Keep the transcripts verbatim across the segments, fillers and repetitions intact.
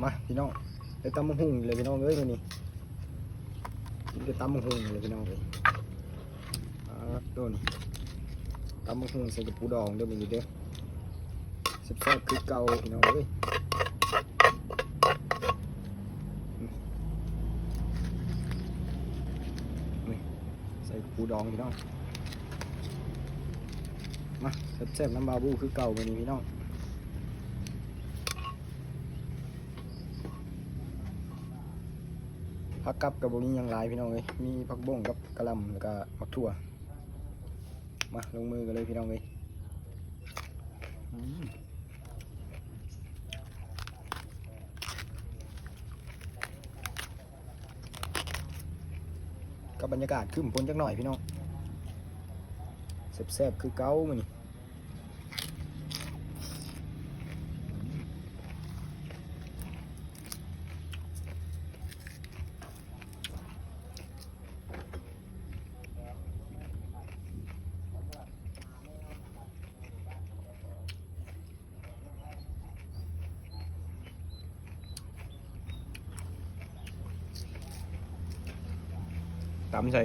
มาพี่น้อง ได้ตำบักหุ่งเลยพี่น้องเอ้ย มื้อนี้ กินแต่ตำบักหุ่งเลยพี่น้องเอ้ย อ่า โดน ตำบักหุ่งใส่กับปูดองเด้อมื้อนี้เด้อ แซ่บๆคือเก่าพี่น้องเอ้ย นี่ ใส่กับปูดองพี่น้อง มา แซ่บๆน้ำบาบูคือเก่ามื้อนี้พี่น้อง ผักกับก็บ่มีหยังหลายพี่น้องเอ้ย มีผักบงกับกะหล่ำ แล้วก็หมากถั่ว มา ลงมือกันเลยพี่น้องเอ้ย อืม กับบรรยากาศครึ้มฝนจักหน่อยพี่น้อง แซ่บๆคือเก่ามื้อนี้ ตำใส่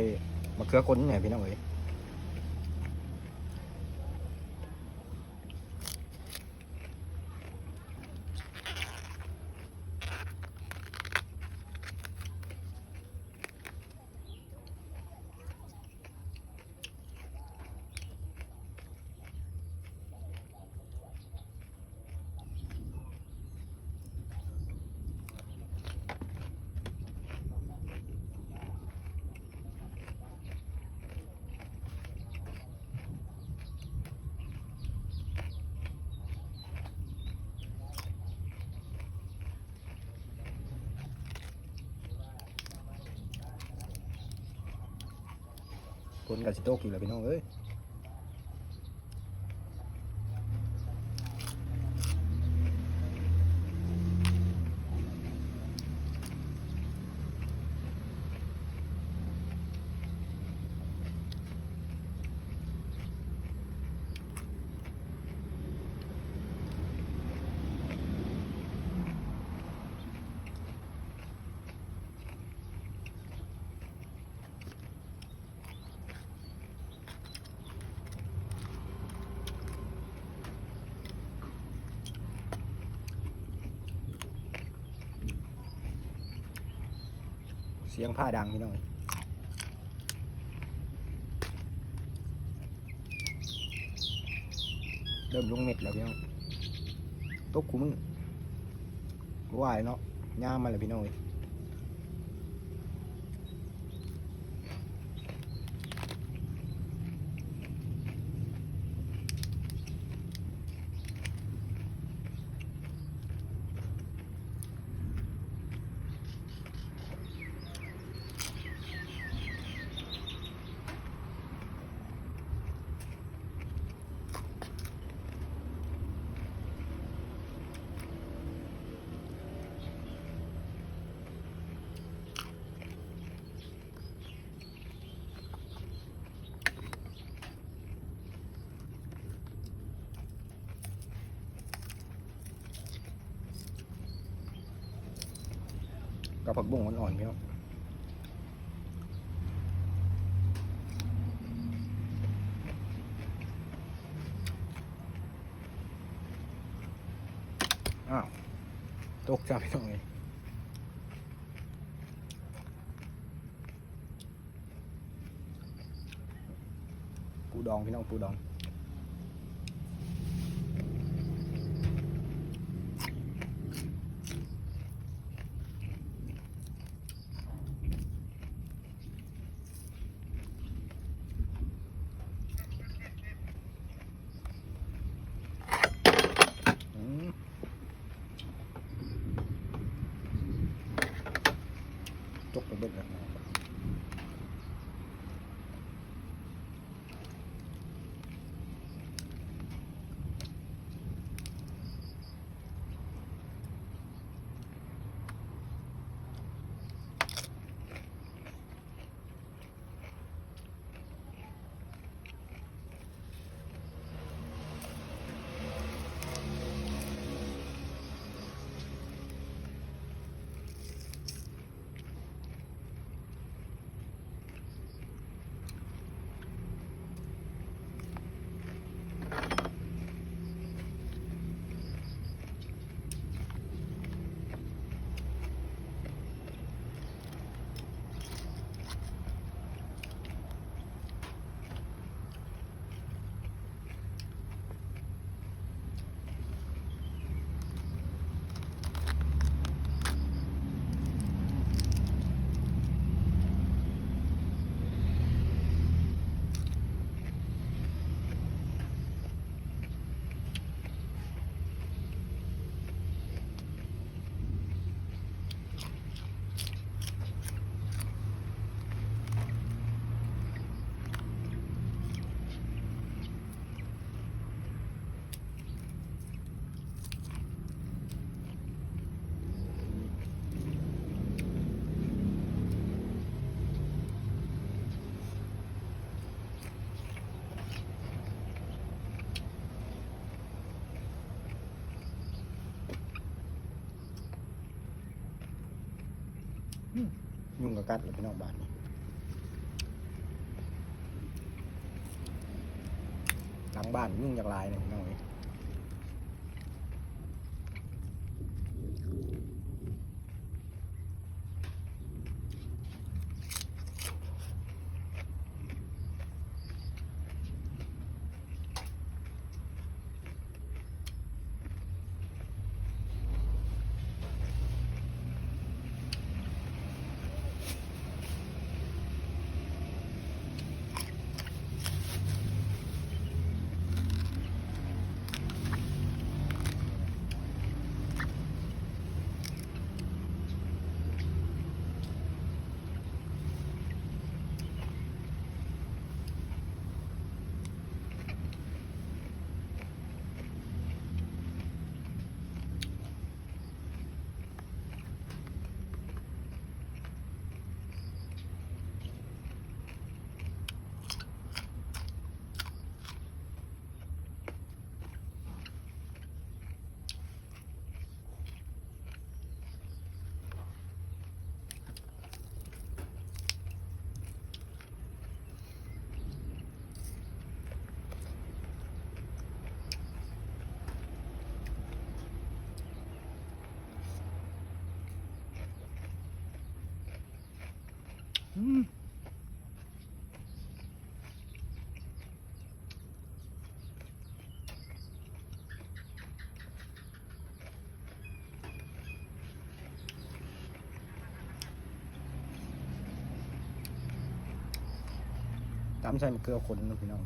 มะเขือคนนี่แหละพี่น้องเอ้ย ฝนก็สิตกอีกแล้วพี่น้องเอ้ย เสียงฟ้าดังพี่น้อง เริ่มลงเม็ดแล้วพี่น้อง ตกคู่มื้อ บ่ไหวเนาะ ยามมาแล้วพี่น้องเอ้ย กับผักบุ้งอ่อนๆพี่น้อง อ้าว ตกใจพี่น้องเอ้ย ปูดองพี่น้อง ปูดอง อืม ตกไปเบิดแล้ว อืม ยุงก็กัดเลยพี่น้องบ้านนี้ หลังบ้านยุงอยากหลายเลยพี่น้องเอ้ย อืม ตำใส่มะเขือคนนะพี่น้อง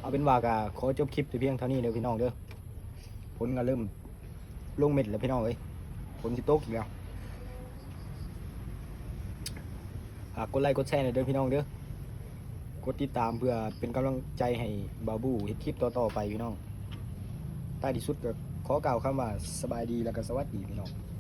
เอาเป็นว่าก็ขอจบคลิปแต่เพียงเท่านี้เด้อพี่น้องเด้อ ฝนก็เริ่มลงเม็ดแล้วพี่น้องเอ้ย ฝนสิตกอีกแล้ว ฝากกดไลค์กดแชร์หน่อยเด้อพี่น้องเด้อ กดติดตามเพื่อเป็นกำลังใจให้บ่าวบูเฮ็ดคลิปต่อๆไปพี่น้อง ท้ายที่สุดก็ขอกล่าวคำว่าสบายดีแล้วก็สวัสดีพี่น้อง